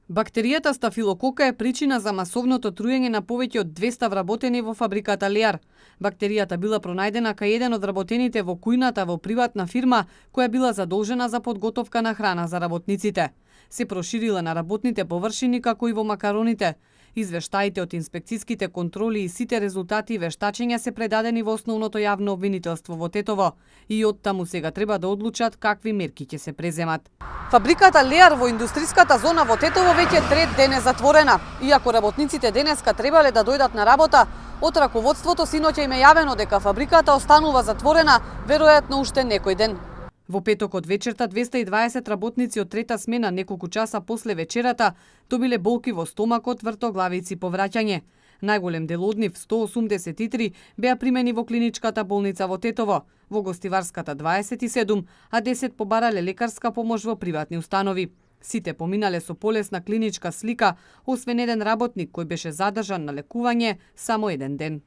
Бактеријата стафилокока е причина за масовното труење на повеќе од 200 вработени во фабриката Леар. Бактеријата била пронајдена кај еден од работените во кујната во приватна фирма која била задолжена за подготовка на храна за работниците. Се проширила на работните површини како и во макароните. Извештаите од инспекцијските контроли и сите резултати и вештачења се предадени во основното јавно обвинителство во Тетово и оттаму сега треба да одлучат какви мерки ќе се преземат. Фабриката Леар во индустриската зона во Тетово веќе трет ден е затворена. Иако работниците денеска требале да дојдат на работа, од раководството синоќа им е јавено дека фабриката останува затворена веројатно уште некој ден. Во петок од вечерта 220 работници од трета смена неколку часа после вечерата добиле болки во стомакот, вртоглавици и повраќање. Најголем дел од нив, 183, беа примени во клиничката болница во Тетово, во гостиварската 27, а 10 побарале лекарска помош во приватни установи. Сите поминале со полесна клиничка слика, освен еден работник кој беше задржан на лекување само еден ден.